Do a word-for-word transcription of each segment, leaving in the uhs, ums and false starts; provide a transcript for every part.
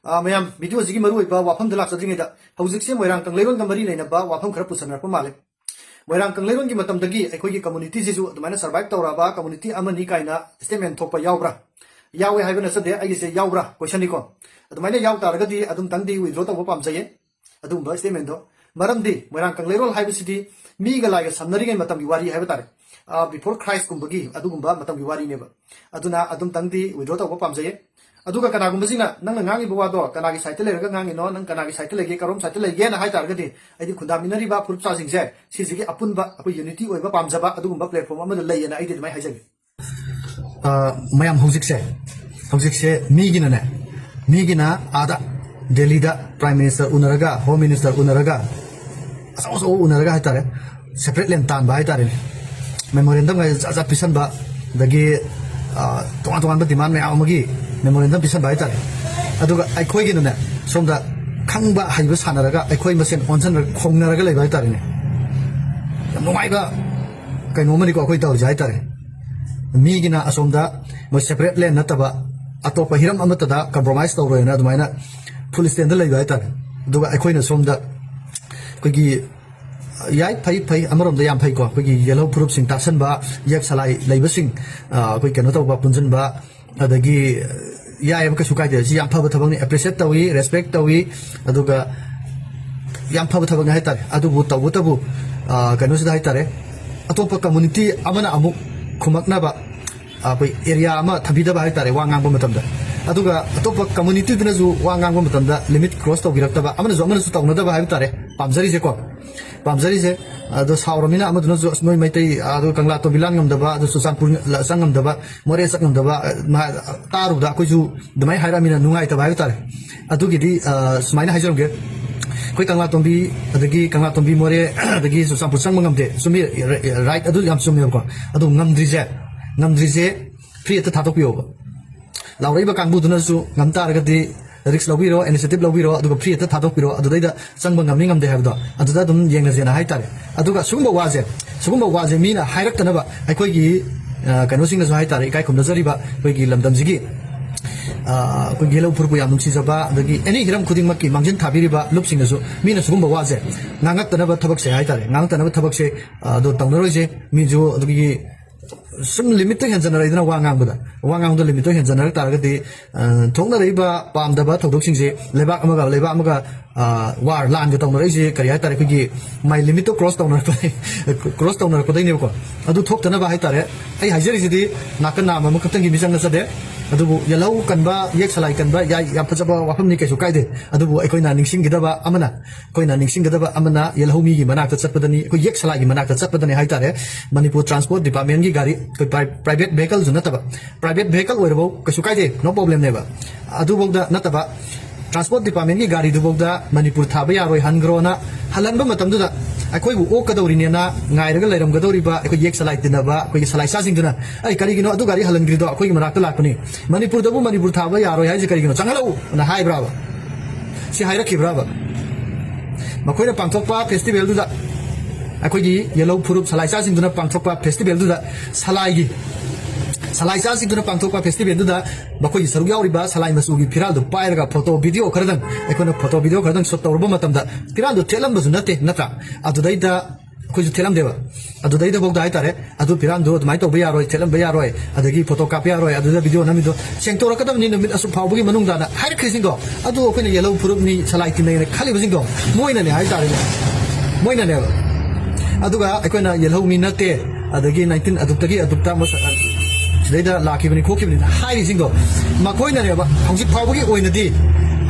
ꯑ, ꯃꯌꯥꯝ, ꯚꯤꯗꯤꯑꯣꯁꯤꯒꯤ ꯃꯔꯨꯑꯣꯏꯕ ꯋꯥꯐꯝꯗ ꯂꯥꯛꯆꯗ꯭ꯔꯤꯉꯩꯗ, ꯍꯧꯖꯤꯛꯁꯦ ꯃꯣꯏꯔꯥꯡ ꯀꯪꯂꯩꯔꯣꯟꯒ ꯃꯔꯤ ꯂꯩꯅꯕ ꯋꯥꯐꯝ ꯈꯔ ꯄꯨꯁꯟꯅꯔꯛꯄ ꯃꯥꯜꯂꯦ꯫ ꯃꯣꯏꯔꯥꯡ ꯀꯪꯂꯩꯔꯣꯟꯒꯤ ꯃꯇꯝꯗꯒꯤ ꯑꯩꯈꯣꯏꯒꯤ ꯀꯝꯃꯨꯅꯤꯇꯤꯁꯤꯁꯨ ꯑꯗꯨꯃꯥꯏꯅ ꯁꯔꯚꯥꯏꯚ ꯇꯧꯔꯛꯑꯕ ꯀꯝꯃꯨꯅꯤꯇꯤ ꯑꯃꯅꯤ ꯀꯥꯏꯅ ꯁ꯭ꯇꯦꯠꯃꯦꯟ ꯊꯣꯛꯄ ꯌꯥꯎꯕ꯭ꯔꯥ? ꯌꯥꯎꯋꯦ ꯍꯥꯏꯕ ꯅꯠꯆꯗꯦ, ꯑꯩꯒꯤꯁꯦ ꯌꯥꯎꯕ꯭ꯔꯥ ꯀꯣꯏꯁꯟꯅꯤꯀꯣ꯫ ꯑꯗꯨꯃꯥꯏꯅ ꯌꯥꯎ ꯇꯥꯔꯒꯗꯤ ꯑꯗꯨꯝꯇꯪꯗꯤ ꯋꯤꯗ꯭ꯔꯣ ꯇꯧꯕ ꯄꯥꯝꯖꯩꯌꯦ ꯑꯗꯨꯒꯨꯝꯕ ꯁ꯭ꯇꯦꯠꯃꯦꯟꯗꯣ꯫ ꯃꯔꯝꯗꯤ ꯃꯣꯏꯔꯥꯡ ꯀꯪꯂꯩꯔꯣꯜ ꯍꯥꯏꯕꯁꯤꯗꯤ ꯃꯤꯒ ꯂꯥꯏꯒ ꯁꯝꯅꯔꯤꯉꯩ ꯃꯇꯝꯒꯤ ꯋꯥꯔꯤ ꯍꯥꯏꯕ ꯇꯥꯔꯦ꯫ ꯕꯤꯐꯣꯔ ꯈ꯭ꯔꯥꯏꯁꯀꯨꯝꯕꯒꯤ ꯑꯗꯨꯒꯨꯝꯕ ꯃꯇꯝꯒꯤ ꯋꯥꯔꯤꯅꯦꯕ꯫ ꯑꯗꯨꯅ ꯑꯗꯨꯝꯇꯪꯗꯤ ꯋꯤꯗ꯭ꯔꯣ ꯇꯧꯕ ꯄꯥꯝꯖꯩꯌꯦ꯫ ꯑꯗꯨꯒ ꯀꯅꯥꯒꯨꯝꯕꯁꯤꯡꯅ ꯅꯪꯅ ꯉꯥꯡꯉꯤꯕ ꯋꯥꯗꯣ ꯀꯅꯥꯒꯤ ꯁꯥꯏꯠꯇ ꯂꯩꯔꯒ ꯉꯥꯡꯉꯤꯅꯣ, ꯅꯪ ꯀꯅꯥꯒꯤ ꯁꯥꯏꯠꯇ ꯂꯩꯒꯦ, ꯀꯔꯣꯝ ꯁꯥꯏꯠꯇ ꯂꯩꯒꯦꯅ ꯍꯥꯏ ꯇꯥꯔꯒꯗꯤ, ꯑꯩꯗꯤ ꯈꯨꯟꯗꯥꯃꯤꯟꯅꯔꯤꯕ ꯐꯨꯔꯨꯞꯆꯥꯁꯤꯡꯁꯦ ꯁꯤꯁꯤꯒꯤ ꯑꯄꯨꯟꯕ ꯑꯩꯈꯣꯏ ꯌꯨꯅꯤꯇꯤ ꯑꯣꯏꯕ ꯄꯥꯝꯖꯕ ꯑꯗꯨꯒꯨꯝꯕ ꯄ꯭ꯂꯦꯠꯐꯣꯝ ꯑꯃꯗ ꯂꯩꯌꯦꯅ ꯑꯩꯗꯤ ꯑꯗꯨꯃꯥꯏꯅ ꯍꯥꯏꯖꯒꯦ꯫ ꯑ, ꯃꯌꯥꯝ, ꯍꯧꯖꯤꯛꯁꯦ, ꯍꯧꯖꯤꯛꯁꯦ ꯃꯤꯒꯤꯅꯅꯦ, ꯃꯤꯒꯤꯅ ꯑꯥꯗ ꯗꯦꯜꯂꯤꯗ ꯄ꯭ꯔꯥꯏꯝ ꯃꯤꯅꯤꯁꯇꯔ ꯎꯅꯔꯒ, ꯍꯣꯝ ꯃꯤꯅꯤꯁꯇꯔ ꯎꯅꯔꯒ, ꯑꯆꯧ ꯑꯆꯧꯕ ꯎꯅꯔꯒ ꯍꯥꯏꯇꯥꯔꯦ, ꯁꯦꯄꯔꯦꯠ ꯂꯦꯟ ꯇꯥꯟꯕ ꯍꯥꯏꯇꯥꯔꯦꯅꯦ, ꯃꯦꯃꯣꯔꯦꯟꯗꯝ ꯖꯥꯠ ꯖꯥꯠ ꯄꯤꯁꯟꯕ, ꯑꯗꯒꯤ, ꯑ, ꯇꯣꯉꯥꯟ ꯇꯣꯉꯥꯟꯕ ꯗꯤꯃꯥꯟ ꯃꯌꯥꯝ ꯑꯃꯒꯤ ꯃꯦꯃꯣꯔꯦꯟꯗꯝ ꯄꯤꯁꯟꯕ ꯍꯥꯏꯇꯥꯔꯦ꯫ ꯑꯗꯨꯒ ꯑꯩꯈꯣꯏꯒꯤꯅꯅꯦ, ꯁꯣꯝꯗ ꯈꯪꯕ ꯍꯩꯕ ꯁꯥꯟꯅꯔꯒ ꯑꯩꯈꯣꯏ ꯃꯁꯦꯟ ꯑꯣꯟꯁꯤꯟꯅꯔꯒ ꯈꯣꯡꯅꯔꯒ ꯂꯩꯕ ꯍꯥꯏꯇꯥꯔꯦꯅꯦ꯫ ꯌꯥꯝ ꯅꯨꯡꯉꯥꯏꯕ ꯀꯩꯅꯣ ꯑꯃꯅꯤꯀꯣ ꯑꯩꯈꯣꯏ ꯇꯧꯔꯤꯁꯦ ꯍꯥꯏꯇꯥꯔꯦ꯫ ꯃꯤꯒꯤꯅ ꯑꯁꯣꯝꯗ ꯃꯣꯏ ꯁꯦꯄꯔꯦꯠ ꯂꯦꯟ ꯅꯠꯇꯕ ꯑꯇꯣꯞꯄ ꯍꯤꯔꯝ ꯑꯃꯠꯇꯗ ꯀꯝꯄ꯭ꯔꯣꯃꯥꯏꯁ ꯇꯧꯔꯣꯏꯅ ꯑꯗꯨꯃꯥꯏꯅ ꯐꯨꯜ ꯁ꯭ꯇꯦꯟꯗ ꯂꯩꯕ ꯍꯥꯏꯇꯥꯔꯦ꯫ ꯑꯗꯨꯒ ꯑꯩꯈꯣꯏꯅ ꯁꯣꯝꯗ ꯑꯩꯈꯣꯏꯒꯤ ꯌꯥꯏ, ꯐꯩ, ꯐꯩ, ꯑꯃꯔꯣꯝꯗ ꯌꯥꯝ ꯐꯩꯀꯣ, ꯑꯩꯈꯣꯏꯒꯤ ꯌꯦꯜꯍꯧ ꯐꯨꯔꯨꯞꯁꯤꯡ ꯇꯥꯁꯟꯕ, ꯌꯦꯛ ꯁꯂꯥꯏ ꯂꯩꯕꯁꯤꯡ, ꯑ, ꯑꯩꯈꯣꯏ ꯀꯩꯅꯣ ꯇꯧꯕ, ꯄꯨꯟꯁꯤꯟꯕ, ꯑꯗꯒꯤ, ꯑ, ꯌꯥꯏꯑꯕ, ꯀꯩꯁꯨ ꯀꯥꯏꯗꯦ, ꯁꯤ ꯌꯥꯝ ꯐꯕ ꯊꯕꯛꯅꯤ, ꯑꯦꯄ꯭ꯔꯤꯁꯤꯌꯦꯠ ꯇꯧꯏ, ꯔꯦꯁꯄꯦꯛ ꯇꯧꯏ, ꯑꯗꯨꯒ ꯌꯥꯝ ꯐꯕ ꯊꯕꯛꯅꯤ ꯍꯥꯏꯇꯥꯔꯦ꯫ ꯑꯗꯨꯕꯨ ꯇꯧꯕꯇꯕꯨ, ꯑ, ꯀꯩꯅꯣꯁꯤꯗ ꯍꯥꯏꯇꯥꯔꯦ, ꯑꯇꯣꯞꯄ ꯀꯝꯃꯨꯅꯤꯇꯤ ꯑꯃꯅ ꯑꯃꯨꯛ ꯈꯨꯝꯃꯛꯅꯕ, ꯑ, ꯑꯩꯈꯣꯏ ꯑꯦꯔꯤꯌꯥ ꯑꯃ ꯊꯝꯕꯤꯗꯕ ꯍꯥꯏꯇꯥꯔꯦ, ꯋꯥ ꯉꯥꯡꯕ ꯃꯇꯝꯗ꯫ ꯑꯗꯨꯒ ꯑꯇꯣꯞꯄ ꯀꯝꯃꯨꯅꯤꯇꯤꯗꯨꯅꯁꯨ ꯋꯥ ꯉꯥꯡꯕ ꯃꯇꯝꯗ ꯂꯤꯃꯤꯠ ꯀ꯭ꯔꯣꯁ ꯇꯧꯕꯤꯔꯛꯇꯕ, ꯑꯃꯅꯁꯨ ꯑꯃꯅꯁꯨ ꯇꯧꯅꯗꯕ ꯍꯥꯏꯕ ꯇꯥꯔꯦ, ꯄꯥꯝꯖꯔꯤꯁꯦꯀꯣ꯫ ꯄꯥꯝꯖꯔꯤꯁꯦ꯫ ꯑꯗꯣ ꯁꯥꯎꯔꯃꯤꯅ ꯑꯃꯗꯨꯅꯁꯨ, "ꯑꯁ, ꯅꯣꯏ ꯃꯩꯇꯩ, ꯑꯗꯣ ꯀꯪꯂꯥ ꯇꯣꯝꯕꯤ ꯂꯥꯟ ꯉꯝꯗꯕ, ꯑꯗꯣ ꯆꯨꯔꯆꯥꯟꯄꯨꯔ ꯆꯪ ꯉꯝꯗꯕ, ꯃꯣꯔꯦ ꯆꯠ ꯉꯝꯗꯕ", ꯑ, ꯃꯥ ꯇꯥꯔꯨꯕꯗ ꯑꯩꯈꯣꯏꯁꯨ ꯑꯗꯨꯃꯥꯏꯅ ꯍꯥꯏꯔꯛꯑꯃꯤꯅ ꯅꯨꯡꯉꯥꯏꯇꯕ ꯍꯥꯏꯕ ꯇꯥꯔꯦ꯫ ꯑꯗꯨꯒꯤꯗꯤ, ꯑ, ꯁꯨꯃꯥꯏꯅ ꯍꯥꯏꯖꯔꯝꯒꯦ꯫ ꯑꯩꯈꯣꯏ ꯀꯪꯂꯥ ꯇꯣꯝꯕꯤ, ꯑꯗꯒꯤ ꯀꯪꯂꯥ ꯇꯣꯝꯕꯤ ꯃꯣꯔꯦ, ꯑꯗꯒꯤ ꯆꯨꯔꯆꯥꯟꯄꯨꯔ ꯆꯪꯕ ꯉꯝꯗꯦ꯫ ꯆꯨꯝꯃꯤ, ꯔ-, ꯔꯥꯏꯠ ꯑꯗꯨ ꯌꯥꯝ ꯆꯨꯝꯃꯦꯕꯀꯣ꯫ ꯑꯗꯣ ꯉꯝꯗ꯭ꯔꯤꯁꯦ, ꯉꯝꯗ꯭ꯔꯤꯁꯦ ꯐ꯭ꯔꯤ ꯍꯦꯛꯇ ꯊꯥꯗꯣꯛꯄꯤꯌꯣꯕ꯫ ꯂꯥꯎꯔꯛꯏꯕ ꯀꯥꯡꯕꯨꯗꯨꯅꯁꯨ ꯉꯝ ꯇꯥꯔꯒꯗꯤ ꯔꯤꯛꯁ ꯂꯧꯕꯤꯔꯣ, ꯏꯅꯤꯁꯤꯌꯦꯇꯤꯚ ꯂꯧꯕꯤꯔꯣ, ꯑꯗꯨꯒ ꯐ꯭ꯔꯤ ꯍꯦꯛꯇ ꯊꯥꯗꯣꯛꯄꯤꯔꯣ꯫ ꯑꯗꯨꯗꯩꯗ ꯆꯪꯕ ꯉꯝꯃꯤ ꯉꯝꯗꯦ ꯍꯥꯏꯕꯗꯣ ꯑꯗꯨꯗ ꯑꯗꯨꯝ ꯌꯦꯡꯅꯁꯦꯅ ꯍꯥꯏꯇꯥꯔꯦ꯫ ꯑꯗꯨꯒ ꯁꯤꯒꯨꯝꯕ ꯋꯥꯁꯦ, ꯁꯤꯒꯨꯝꯕ ꯋꯥꯁꯦ ꯃꯤꯅ ꯍꯥꯏꯔꯛꯇꯅꯕ ꯑꯩꯈꯣꯏꯒꯤ, ꯑ, ꯀꯩꯅꯣꯁꯤꯡꯅꯁꯨ ꯍꯥꯏꯇꯥꯔꯦ, ꯏꯀꯥꯏ ꯈꯨꯝꯅꯖꯔꯤꯕ ꯑꯩꯈꯣꯏꯒꯤ ꯂꯝꯗꯝꯁꯤꯒꯤ ꯑꯩꯈꯣꯏꯒꯤ ꯌꯦꯜꯍꯧ ꯐꯨꯔꯨꯞꯄꯨ ꯌꯥꯝ ꯅꯨꯡꯁꯤꯖꯕ, ꯑꯗꯒꯤ ꯑꯦꯅꯤ ꯍꯤꯔꯝ ꯈꯨꯗꯤꯡꯃꯛꯀꯤ ꯃꯥꯡꯖꯤꯟ ꯊꯥꯕꯤꯔꯤꯕ ꯂꯨꯞꯁꯤꯡꯅꯁꯨ, ꯃꯤꯅ ꯁꯤꯒꯨꯝꯕ ꯋꯥꯁꯦ ꯉꯥꯡꯉꯛꯇꯅꯕ ꯊꯕꯛꯁꯦ ꯍꯥꯏꯇꯥꯔꯦ, ꯉꯥꯡꯉꯛꯇꯅꯕ ꯊꯕꯛꯁꯦ ꯑꯗꯣ ꯇꯧꯅꯔꯣꯏꯁꯦ꯫ ꯃꯤꯁꯨ ꯑꯗꯨꯒꯤ ꯁꯨꯝ ꯂꯤꯃꯤꯠꯇ ꯍꯦꯟꯖꯟꯅꯔꯛꯏꯗꯅ ꯋꯥ ꯉꯥꯡꯕꯗ꯫ ꯋꯥ ꯉꯥꯡꯕꯗ ꯂꯤꯃꯤꯠꯇ ꯍꯦꯟꯖꯟꯅꯔꯛ ꯇꯥꯔꯒꯗꯤ, ꯑ, ꯊꯣꯛꯅꯔꯛꯏꯕ ꯄꯥꯝꯗꯕ ꯊꯧꯗꯣꯛꯁꯤꯡꯁꯦ ꯂꯩꯕꯥꯛ ꯑꯃꯒ ꯂꯩꯕꯥꯛ ꯑꯃꯒ, ꯑ, ꯋꯥꯔ, ꯂꯥꯟꯒ ꯇꯧꯅꯔꯛꯏꯁꯦ ꯀꯔꯤ ꯍꯥꯏꯇꯥꯔꯦ, ꯑꯩꯈꯣꯏꯒꯤ ꯃꯥꯏ ꯂꯤꯃꯤꯠꯇꯣ ꯀ꯭ꯔꯣꯁ ꯇꯧꯅꯔꯛꯄꯗꯩ, ꯀ꯭ꯔꯣꯁ ꯇꯧꯅꯔꯛꯄꯗꯩꯅꯦꯕꯀꯣ꯫ ꯑꯗꯨ ꯊꯣꯛꯇꯅꯕ ꯍꯥꯏꯇꯥꯔꯦ꯫ ꯑꯩ ꯍꯥꯏꯖꯔꯤꯁꯤꯗꯤ ꯅꯥꯀꯟ ꯅꯥꯝ ꯑꯃꯈꯛꯇꯪꯒꯤ ꯃꯤꯆꯪ ꯅꯠꯆꯗꯦ꯫ ꯑꯗꯨꯕꯨ ꯌꯦꯜꯍꯧ ꯀꯟꯕ, ꯌꯦꯛ ꯁꯂꯥꯏ ꯀꯟꯕ ꯌꯥꯏ, ꯌꯥꯝ ꯐꯖꯕ ꯋꯥꯐꯝꯅꯤ, ꯀꯩꯁꯨ ꯀꯥꯏꯗꯦ꯫ ꯑꯗꯨꯕꯨ ꯑꯩꯈꯣꯏꯅ ꯅꯤꯡꯁꯤꯡꯒꯗꯕ ꯑꯃꯅ, ꯑꯩꯈꯣꯏꯅ ꯅꯤꯡꯁꯤꯡꯒꯗꯕ ꯑꯃꯅ ꯌꯦꯜꯍꯧ ꯃꯤꯒꯤ ꯃꯅꯥꯛꯇ ꯆꯠꯄꯗꯅꯤ, ꯑꯩꯈꯣꯏ ꯌꯦꯛ ꯁꯂꯥꯏꯒꯤ ꯃꯅꯥꯛꯇ ꯆꯠꯄꯗꯅꯤ ꯍꯥꯏꯇꯥꯔꯦ꯫ ꯃꯅꯤꯄꯨꯔ ꯇ꯭ꯔꯥꯟꯁꯄꯣꯔꯠ ꯗꯤꯄꯥꯔꯠꯃꯦꯟꯒꯤ ꯒꯥꯔꯤ, ꯑꯩꯈꯣꯏ ꯄ꯭ꯔꯥꯏ-, ꯄ꯭ꯔꯥꯏꯚꯦꯠ ꯚꯦꯍꯤꯀꯜꯁꯨ ꯅꯠꯇꯕ, ꯄ꯭ꯔꯥꯏꯚꯦꯠ ꯚꯦꯍꯤꯀꯜ ꯑꯣꯏꯔꯕꯧ ꯀꯩꯁꯨ ꯀꯥꯏꯗꯦ, ꯅꯣ ꯄ꯭ꯔꯣꯕ꯭ꯂꯦꯝꯅꯦꯕ꯫ ꯑꯗꯨꯐꯧꯗ ꯅꯠꯇꯕ, ꯇ꯭ꯔꯥꯟꯁꯄꯣꯔꯠ ꯗꯤꯄꯥꯔꯠꯃꯦꯟꯒꯤ ꯒꯥꯔꯤꯗꯨꯐꯧꯗ ꯃꯅꯤꯄꯨꯔ ꯊꯥꯕ ꯌꯥꯔꯣꯏ, ꯍꯟꯈ꯭ꯔꯣꯅ ꯍꯜꯍꯟꯕ ꯃꯇꯝꯗꯨꯗ, ꯑꯩꯈꯣꯏꯕꯨ ꯑꯣꯛꯀꯗꯧꯔꯤꯅꯦꯅ ꯉꯥꯏꯔꯒ ꯂꯩꯔꯝꯒꯗꯧꯔꯤꯕ ꯑꯩꯈꯣꯏ ꯌꯦꯛ ꯁꯂꯥꯏ ꯇꯤꯟꯅꯕ ꯑꯩꯈꯣꯏꯒꯤ ꯁꯂꯥꯏꯆꯥꯁꯤꯡꯗꯨꯅ, "ꯑꯩ, ꯀꯔꯤꯒꯤꯅꯣ ꯑꯗꯨ ꯒꯥꯔꯤ ꯍꯜꯍꯟꯈ꯭ꯔꯤꯗꯣ? ꯑꯩꯈꯣꯏꯒꯤ ꯃꯅꯥꯛꯇ ꯂꯥꯛꯄꯅꯤ, ꯃꯅꯤꯄꯨꯔꯗꯕꯨ ꯃꯅꯤꯄꯨꯔ ꯊꯥꯕ ꯌꯥꯔꯣꯏ ꯍꯥꯏꯁꯦ ꯀꯔꯤꯒꯤꯅꯣ? ꯆꯪꯍꯜꯂꯛꯎꯅ" ꯍꯥꯏꯕ꯭ꯔꯥꯕ? ꯁꯤ ꯍꯥꯏꯔꯛꯈꯤꯕ꯭ꯔꯥꯕ? ꯃꯈꯣꯏꯅ ꯄꯥꯡꯊꯣꯛꯄ ꯐꯦꯁꯇꯤꯚꯦꯜꯗꯨꯗ, ꯑꯩꯈꯣꯏꯒꯤ ꯌꯦꯜꯍꯧ ꯐꯨꯔꯨꯞ ꯁꯂꯥꯏꯆꯥꯁꯤꯡꯗꯨꯅ ꯄꯥꯡꯊꯣꯛꯄ ꯐꯦꯁꯇꯤꯚꯦꯜꯗꯨꯗ, ꯁꯂꯥꯏꯒꯤ, ꯁꯂꯥꯏꯆꯥꯁꯤꯡꯗꯨꯅ ꯄꯥꯡꯊꯣꯛꯄ ꯐꯦꯁꯇꯤꯚꯦꯜꯗꯨꯗ ꯃꯈꯣꯏꯒꯤ ꯁꯔꯨꯛ ꯌꯥꯎꯔꯤꯕ ꯁꯂꯥꯏ ꯃꯆꯨꯒꯤ ꯐꯤꯔꯥꯜꯗꯨ ꯄꯥꯏꯔꯒ ꯐꯣꯇꯣ ꯚꯤꯗꯤꯑꯣ ꯈꯔꯗꯪ, ꯑꯩꯈꯣꯏꯅ ꯐꯣꯇꯣ ꯚꯤꯗꯤꯑꯣ ꯈꯔꯗꯪ ꯁꯨꯠ ꯇꯧꯔꯨꯕ ꯃꯇꯝꯗ, ꯐꯤꯔꯥꯜꯗꯨ ꯊꯦꯠꯂꯝꯕꯁꯨ ꯅꯠꯇꯦ, ꯅꯠꯇ꯭ꯔꯥ? ꯑꯗꯨꯗꯩꯗ ꯑꯩꯈꯣꯏꯁꯨ ꯊꯦꯠꯂꯝꯗꯦꯕ꯫ ꯑꯗꯨꯗꯩꯗꯐꯥꯎꯗ ꯍꯥꯏꯇꯥꯔꯦ, "ꯑꯗꯨ ꯐꯤꯔꯥꯜꯗꯣ ꯑꯗꯨꯃꯥꯏꯅ ꯇꯧꯕ ꯌꯥꯔꯣꯏ, ꯊꯦꯠꯂꯝꯕ ꯌꯥꯔꯣꯏ, ꯑꯗꯒꯤ ꯐꯣꯇꯣ ꯀꯥꯞꯄ ꯌꯥꯔꯣꯏ, ꯑꯗꯨꯗ ꯚꯤꯗꯤꯑꯣ ꯅꯝꯃꯤꯗꯣ ꯁꯦꯡꯇꯣꯔꯛꯀꯗꯕꯅꯤ ꯅꯨꯃꯤꯠ ꯑꯁꯨꯛ ꯐꯥꯎꯕꯒꯤ ꯃꯅꯨꯡꯗꯅ" ꯍꯥꯏꯔꯛꯈ꯭ꯔꯤꯁꯤꯡꯗꯣ, ꯑꯗꯨ ꯑꯩꯈꯣꯏꯅ ꯌꯦꯜꯍꯧ ꯐꯨꯔꯨꯞꯅꯤ, ꯁꯂꯥꯏ ꯇꯤꯟꯅꯩꯅ ꯈꯜꯂꯤꯕꯁꯤꯡꯗꯣ ꯃꯣꯏꯅꯅꯦ ꯍꯥꯏꯇꯥꯔꯦꯅꯦ, ꯃꯣꯏꯅꯅꯦꯕ꯫ ꯑꯗꯨꯒ ꯑꯩꯈꯣꯏꯅ ꯌꯦꯜꯍꯧ ꯃꯤ ꯅꯠꯇꯦ, ꯑꯗꯒꯤ ꯅꯥꯏꯟꯇꯤꯟ ꯑꯗꯨꯛꯇꯒꯤ ꯑꯗꯨꯛꯇ ꯃꯁ-, ꯁꯤꯗꯩꯗ ꯂꯥꯛꯈꯤꯕꯅꯤ ꯈꯣꯠꯈꯤꯕꯅꯤꯅ ꯍꯥꯏꯔꯤꯁꯤꯡꯗꯣ, ꯃꯈꯣꯏꯅꯅꯦꯕ ꯍꯧꯖꯤꯛ ꯐꯥꯎꯕꯒꯤ ꯑꯣꯏꯅꯗꯤ,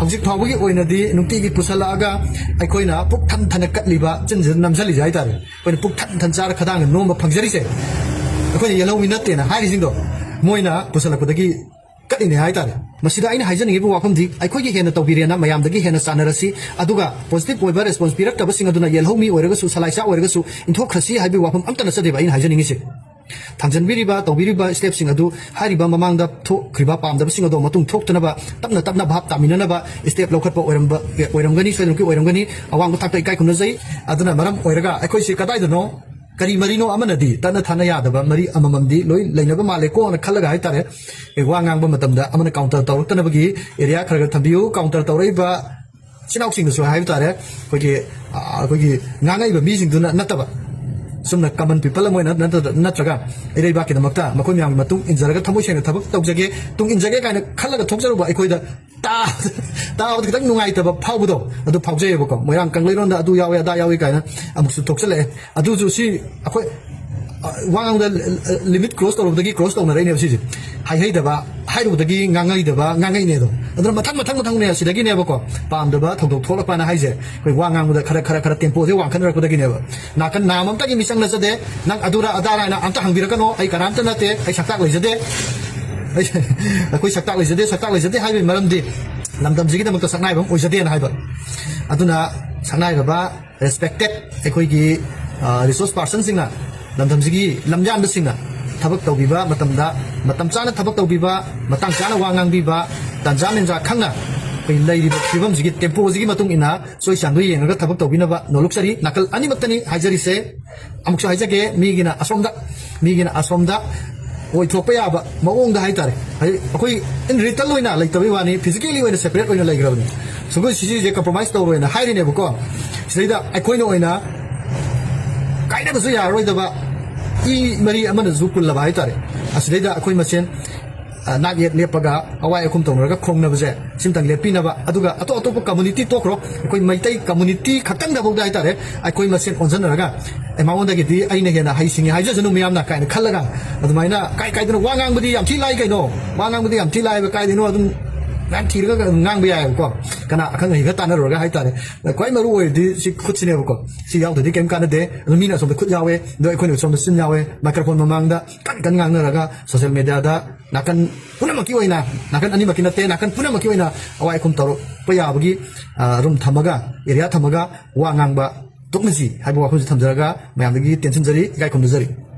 ꯍꯧꯖꯤꯛ ꯐꯥꯎꯕꯒꯤ ꯑꯣꯏꯅꯗꯤ ꯅꯨꯡꯇꯤꯒꯤ ꯄꯨꯁꯜꯂꯛꯑꯒ ꯑꯩꯈꯣꯏꯅ ꯄꯨꯛ ꯊꯟ ꯊꯟꯅ ꯀꯠꯂꯤꯕ ꯆꯤꯟꯁꯤꯗ ꯅꯝꯖꯜꯂꯤꯁꯦ ꯍꯥꯏꯇꯥꯔꯦ꯫ ꯑꯩꯈꯣꯏꯅ ꯄꯨꯛ ꯊꯟ ꯊꯟ ꯆꯥꯔ ꯈꯗꯥꯡꯗ ꯅꯣꯝꯕ ꯐꯪꯖꯔꯤꯁꯦ, ꯑꯩꯈꯣꯏꯅ ꯌꯦꯜꯍꯧ ꯃꯤ ꯅꯠꯇꯦꯅ ꯍꯥꯏꯔꯤꯁꯤꯡꯗꯣ ꯃꯣꯏꯅ ꯄꯨꯁꯜꯂꯛꯄꯗꯒꯤ ꯀꯠꯂꯤꯅꯦ ꯍꯥꯏꯇꯥꯔꯦ꯫ ꯃꯁꯤꯗ ꯑꯩꯅ ꯍꯥꯏꯖꯅꯤꯡꯉꯤꯕ ꯋꯥꯐꯝꯗꯤ, ꯑꯩꯈꯣꯏꯒꯤ ꯍꯦꯟꯅ ꯇꯧꯕꯤꯔꯦꯅ ꯃꯌꯥꯝꯗꯒꯤ ꯍꯦꯟꯅ ꯆꯥꯟꯅꯔꯁꯤ, ꯑꯗꯨꯒ ꯄꯣꯖꯤꯇꯤꯚ ꯑꯣꯏꯕ ꯔꯦꯁꯄꯣꯟꯁ ꯄꯤꯔꯛꯇꯕꯁꯤꯡ ꯑꯗꯨꯅ ꯌꯦꯜꯍꯧ ꯃꯤ ꯑꯣꯏꯔꯒꯁꯨ, ꯁꯂꯥꯏꯆꯥ ꯑꯣꯏꯔꯒꯁꯨ ꯏꯟꯊꯣꯛꯈ꯭ꯔꯁꯤ ꯍꯥꯏꯕꯒꯤ ꯋꯥꯐꯝ ꯑꯝꯇ ꯅꯠꯆꯗꯦꯕ ꯑꯩꯅ ꯍꯥꯏꯖꯅꯤꯡꯉꯤꯁꯦ꯫ ꯊꯥꯡꯖꯟꯕꯤꯔꯤꯕ, ꯇꯧꯕꯤꯔꯤꯕ ꯁ꯭ꯇꯦꯞꯁꯤꯡ ꯑꯗꯨ ꯍꯥꯏꯔꯤꯕ ꯃꯃꯥꯡꯗ ꯊꯣꯛꯈ꯭ꯔꯤꯕ ꯄꯥꯝꯗꯕꯁꯤꯡ ꯑꯗꯣ ꯃꯇꯨꯡ ꯊꯣꯛꯇꯅꯕ ꯇꯞꯅ ꯇꯞꯅ ꯚꯥꯞ ꯇꯥꯃꯤꯟꯅꯅꯕ ꯁ꯭ꯇꯦꯞ ꯂꯧꯈꯠꯄ ꯑꯣꯏꯔꯝꯕ, ꯑꯣꯏꯔꯝꯒꯅꯤ, ꯁꯣꯏꯗꯅꯃꯛꯀꯤ ꯑꯣꯏꯔꯝꯒꯅꯤ꯫ ꯑꯋꯥꯡꯕ ꯊꯥꯛꯇ ꯏꯀꯥꯏ ꯈꯨꯝꯅꯖꯩ꯫ ꯑꯗꯨꯅ ꯃꯔꯝ ꯑꯣꯏꯔꯒ ꯑꯩꯈꯣꯏꯁꯤ ꯀꯗꯥꯏꯗꯅꯣ ꯀꯔꯤ ꯃꯔꯤꯅꯣ ꯑꯃꯅꯗꯤ ꯇꯠꯅ ꯊꯥꯅ ꯌꯥꯗꯕ ꯃꯔꯤ ꯑꯃꯃꯝꯗꯤ ꯂꯣꯏ ꯂꯩꯅꯕ ꯃꯥꯜꯂꯦꯀꯣꯅ ꯈꯜꯂꯒ ꯍꯥꯏꯇꯥꯔꯦ, ꯑꯩ ꯋꯥ ꯉꯥꯡꯕ ꯃꯇꯝꯗ ꯑꯃꯅ ꯀꯥꯎꯟꯇꯔ ꯇꯧꯔꯛꯇꯅꯕꯒꯤ ꯑꯦꯔꯤꯌꯥ ꯈꯔ ꯈꯔ ꯊꯝꯕꯤꯌꯨ꯫ ꯀꯥꯎꯟꯇꯔ ꯇꯧꯔꯛꯏꯕ ꯏꯆꯤꯟ ꯏꯅꯥꯎꯁꯤꯡꯗꯁꯨ ꯍꯥꯏꯕ ꯇꯥꯔꯦ, ꯑꯩꯈꯣꯏꯒꯤ ꯑ, ꯑꯩꯈꯣꯏꯒꯤ ꯉꯥꯡꯉꯛꯏꯕ ꯃꯤꯁꯤꯡꯗꯨꯅ ꯅꯠꯇꯕ, ꯆꯨꯝꯅ ꯀꯃꯟ ꯄꯤꯄꯜ ꯑꯃ ꯑꯣꯏꯅ ꯅꯠꯇ꯭ꯔ- ꯅꯠꯇ꯭ꯔꯒ ꯏꯔꯩꯕꯥꯛꯀꯤꯗꯃꯛꯇ ꯃꯈꯣꯏ ꯃꯌꯥꯝꯒꯤ ꯃꯇꯨꯡ ꯏꯟꯖꯔꯒ ꯊꯃꯣꯏ ꯁꯦꯡꯅ ꯊꯕꯛ ꯇꯧꯖꯒꯦ, ꯇꯨꯡ ꯏꯟꯖꯒꯦ ꯀꯥꯏꯅ ꯈꯜꯂꯒ ꯊꯣꯛꯆꯔꯨꯕ ꯑꯩꯈꯣꯏꯗ ꯇꯥ- ꯇꯥꯕꯗ ꯈꯤꯇꯪ ꯅꯨꯡꯉꯥꯏꯇꯕ ꯐꯥꯎꯕꯗꯣ ꯑꯗꯨ ꯐꯥꯎꯖꯩꯌꯦꯕꯀꯣ꯫ ꯃꯣꯏꯔꯥꯡ ꯀꯪꯂꯩꯔꯣꯟꯗ ꯑꯗꯨ ꯌꯥꯎꯋꯦ ꯑꯗꯥ ꯌꯥꯎꯋꯦ ꯀꯥꯏꯅ ꯑꯃꯨꯛꯁꯨ ꯊꯣꯛꯆꯜꯂꯛꯑꯦ꯫ ꯑꯗꯨꯁꯨ ꯁꯤ ꯑꯩꯈꯣꯏ, ꯑ, ꯋꯥ ꯉꯥꯡꯕꯗ ꯂꯤꯃꯤꯠ ꯀ꯭ꯔꯣꯁ ꯇꯧꯔꯨꯕꯗꯒꯤ ꯀ꯭ꯔꯣꯁ ꯇꯧꯅꯔꯛꯏꯅꯦꯕ ꯁꯤꯁꯦ꯫ ꯍꯥꯏꯍꯩꯗꯕ, ꯍꯥꯏꯔꯨꯕꯗꯒꯤ ꯉꯥꯡꯍꯩꯗꯕ ꯉꯥꯡꯉꯛꯏꯅꯦ ꯑꯗꯣ꯫ ꯑꯗꯨꯅ ꯃꯊꯪ ꯃꯊꯪ ꯃꯊꯪꯅꯦ ꯁꯤꯗꯒꯤꯅꯦꯕꯀꯣ, ꯄꯥꯝꯗꯕ ꯊꯧꯗꯣꯛ ꯊꯣꯛꯂꯛꯄꯅ ꯍꯥꯏꯁꯦ꯫ ꯑꯩꯈꯣꯏ ꯋꯥ ꯉꯥꯡꯕꯗ ꯈꯔ ꯈꯔ ꯈꯔ ꯇꯦꯝꯄꯣꯁꯦ ꯋꯥꯡꯈꯠꯅꯔꯛꯄꯗꯒꯤꯅꯦꯕ꯫ ꯅꯥꯀꯟ ꯅꯥꯝ ꯑꯝꯇꯒꯤ ꯃꯤꯆꯪ ꯅꯠꯆꯗꯦ, ꯅꯪ ꯑꯗꯨꯔ ꯑꯗꯥꯔ ꯍꯥꯏꯅ ꯑꯝꯇ ꯍꯪꯕꯤꯔꯛꯀꯅꯣ꯫ ꯑꯩ ꯀꯅꯥꯝꯇ ꯅꯠꯇꯦ, ꯑꯩ ꯁꯛꯇꯥꯛ ꯂꯩꯖꯗꯦ꯫ ꯑꯩ- ꯑꯩꯈꯣꯏ ꯁꯛꯇꯥꯛ ꯂꯩꯖꯗꯦ꯫ ꯁꯛꯇꯥꯛ ꯂꯩꯖꯗꯦ ꯍꯥꯏꯕꯒꯤ ꯃꯔꯝꯗꯤ ꯂꯝꯗꯝꯁꯤꯒꯤꯗꯃꯛꯇ ꯁꯛꯅꯥꯏꯕ ꯑꯃ ꯑꯣꯏꯖꯗꯦꯅ ꯍꯥꯏꯕ꯫ ꯑꯗꯨꯅ ꯁꯛꯅꯥꯏꯔꯕ, ꯔꯦꯁꯄꯦꯛꯇꯦꯠ ꯑꯩꯈꯣꯏꯒꯤ ꯔꯤꯁꯣꯔꯁ ꯄꯥꯔꯁꯟꯁꯤꯡꯅ, ꯂꯝꯗꯝꯁꯤꯒꯤ ꯂꯝꯌꯥꯟꯕꯁꯤꯡꯅ ꯊꯕꯛ ꯇꯧꯕꯤꯕ ꯃꯇꯝꯗ ꯃꯇꯝ ꯆꯥꯅ ꯊꯕꯛ ꯇꯧꯕꯤꯕ, ꯃꯇꯥꯡ ꯆꯥꯅ ꯋꯥ ꯉꯥꯡꯕꯤꯕ, ꯇꯥꯟꯖꯥ ꯃꯦꯟꯖꯥ ꯈꯪꯅ ꯑꯩꯈꯣꯏ ꯂꯩꯔꯤꯕ ꯐꯤꯕꯝꯁꯤꯒꯤ, ꯇꯦꯝꯄꯣꯁꯤꯒꯤ ꯃꯇꯨꯡ ꯏꯟꯅ ꯆꯣꯏ ꯆꯥꯡꯗꯣ ꯌꯦꯡꯉꯒ ꯊꯕꯛ ꯇꯧꯕꯤꯅꯕ ꯅꯣꯂꯨꯛꯆꯔꯤ꯫ ꯅꯥꯀꯜ ꯑꯅꯤꯃꯛꯇꯅꯤ ꯍꯥꯏꯖꯔꯤꯁꯦ꯫ ꯑꯃꯨꯛꯁꯨ ꯍꯥꯏꯖꯒꯦ, ꯃꯤꯒꯤꯅ ꯑꯁꯣꯝꯗ, ꯃꯤꯒꯤꯅ ꯑꯁꯣꯝꯗ ꯑꯣꯏꯊꯣꯛꯄ ꯌꯥꯕ ꯃꯑꯣꯡꯗ ꯍꯥꯏꯇꯥꯔꯦ꯫ ꯍꯥꯏꯗꯤ ꯑꯩꯈꯣꯏ ꯏꯟ ꯔꯤꯇꯜ ꯑꯣꯏꯅ ꯂꯩꯇꯕꯩ ꯋꯥꯅꯤ, ꯐꯤꯖꯤꯀꯦꯂꯤ ꯑꯣꯏꯅ ꯁꯦꯄꯔꯦꯠ ꯑꯣꯏꯅ ꯂꯩꯈ꯭ꯔꯕꯅꯤ꯫ ꯁꯨꯡꯁꯣꯏ ꯁꯤꯁꯤꯁꯦ ꯀꯝꯄ꯭ꯔꯣꯃꯥꯏꯁ ꯇꯧꯔꯣꯏꯅ ꯍꯥꯏꯔꯤꯅꯦꯕꯀꯣ꯫ ꯁꯤꯗꯩꯗ ꯑꯩꯈꯣꯏꯅ ꯑꯣꯏꯅ ꯀꯥꯏꯗꯕꯁꯨ ꯌꯥꯔꯔꯣꯏꯗꯕ ꯏ ꯃꯔꯤ ꯑꯃꯅꯁꯨ ꯄꯨꯜꯂꯕ ꯍꯥꯏꯇꯥꯔꯦ꯫ ꯑꯁꯤꯗꯩꯗ ꯑꯩꯈꯣꯏ ꯃꯁꯦꯟ, ꯑ, ꯅꯥꯛ ꯌꯦꯠ ꯂꯦꯞꯄꯒ ꯑꯋꯥꯏ ꯑꯈꯨꯝ ꯇꯧꯅꯔꯒ ꯈꯣꯡꯅꯕꯁꯦ ꯁꯤꯝꯇꯪ ꯂꯦꯞꯄꯤꯅꯕ꯫ ꯑꯗꯨꯒ ꯑꯇꯣꯞ ꯑꯇꯣꯞꯄ ꯀꯝꯃꯨꯅꯤꯇꯤ ꯇꯣꯛꯈ꯭ꯔꯣ, ꯑꯩꯈꯣꯏ ꯃꯩꯇꯩ ꯀꯝꯃꯨꯅꯤꯇꯤ ꯈꯛꯇꯪꯗꯐꯥꯎꯗ ꯍꯥꯏꯇꯥꯔꯦ, ꯑꯩꯈꯣꯏ ꯃꯁꯦꯟ ꯑꯣꯟꯁꯤꯟꯅꯔꯒ, "ꯑꯦ, ꯃꯉꯣꯟꯗꯒꯤꯗꯤ ꯑꯩꯅ ꯍꯦꯟꯅ ꯍꯩꯁꯤꯡꯉꯦ ꯍꯥꯏꯖꯁꯅꯨ ꯃꯤꯌꯥꯝꯅ" ꯀꯥꯏꯅ ꯈꯜꯂꯒ, ꯑꯗꯨꯃꯥꯏꯅ ꯀꯥꯏ ꯀꯥꯏꯗꯅꯣ ꯋꯥ ꯉꯥꯡꯕꯗꯤ ꯌꯥꯝ ꯊꯤ ꯂꯥꯏ ꯀꯩꯅꯣ꯫ ꯋꯥ ꯉꯥꯡꯕꯗꯤ ꯌꯥꯝ ꯊꯤ ꯂꯥꯏꯕ, ꯀꯥꯏꯗꯩꯅꯣ ꯑꯗꯨꯝ ꯃꯌꯥꯝ ꯊꯤꯔꯒ ꯑꯗꯨꯝ ꯉꯥꯡꯕ ꯌꯥꯏꯑꯕꯀꯣ꯫ ꯀꯅꯥ ꯑꯈꯪ ꯑꯍꯩꯒ ꯇꯥꯟꯅꯔꯨꯔꯒ ꯍꯥꯏꯇꯥꯔꯦ꯫ ꯈ꯭ꯋꯥꯏ ꯃꯔꯨ ꯑꯣꯏꯔꯤꯗꯤ ꯁꯤ ꯈꯨꯠꯁꯤꯅꯦꯕꯀꯣ꯫ ꯁꯤ ꯌꯥꯎꯗ꯭ꯔꯗꯤ ꯀꯩꯝ ꯀꯥꯟꯅꯗꯦ꯫ ꯑꯗꯨ ꯃꯤꯅ ꯑꯁꯣꯝꯗ ꯈꯨꯠ ꯌꯥꯎꯋꯦ, ꯑꯗꯣ ꯑꯩꯈꯣꯏꯅ ꯁꯣꯝꯗ ꯆꯤꯟ ꯌꯥꯎꯋꯦ꯫ ꯃꯥꯏꯀ꯭ꯔꯣꯐꯣꯟ ꯃꯃꯥꯡꯗ ꯀꯟ ꯀꯟ ꯉꯥꯡꯅꯔꯒ ꯁꯣꯁꯦꯜ ꯃꯦꯗꯤꯌꯥꯗ ꯅꯥꯀꯟ ꯄꯨꯝꯅꯃꯛꯀꯤ ꯑꯣꯏꯅ, ꯅꯥꯀꯟ ꯑꯅꯤꯃꯛꯀꯤ ꯅꯠꯇꯦ, ꯅꯥꯀꯟ ꯄꯨꯝꯅꯃꯛꯀꯤ ꯑꯣꯏꯅ ꯑꯋꯥꯏ ꯑꯈꯨꯝ ꯇꯧꯔꯛꯄ ꯌꯥꯕꯒꯤ, ꯑ, ꯔꯨꯝ ꯊꯝꯃꯒ, ꯑꯦꯔꯤꯌꯥ ꯊꯝꯃꯒ ꯋꯥ ꯉꯥꯡꯕ ꯇꯣꯛꯅꯁꯤ ꯍꯥꯏꯕ ꯋꯥꯐꯝꯁꯤ ꯊꯝꯖꯔꯒ ꯃꯌꯥꯝꯗꯒꯤ ꯇꯦꯟꯁꯤꯟꯖꯔꯤ, ꯏꯀꯥꯏ ꯈꯨꯝꯅꯖꯔꯤ꯫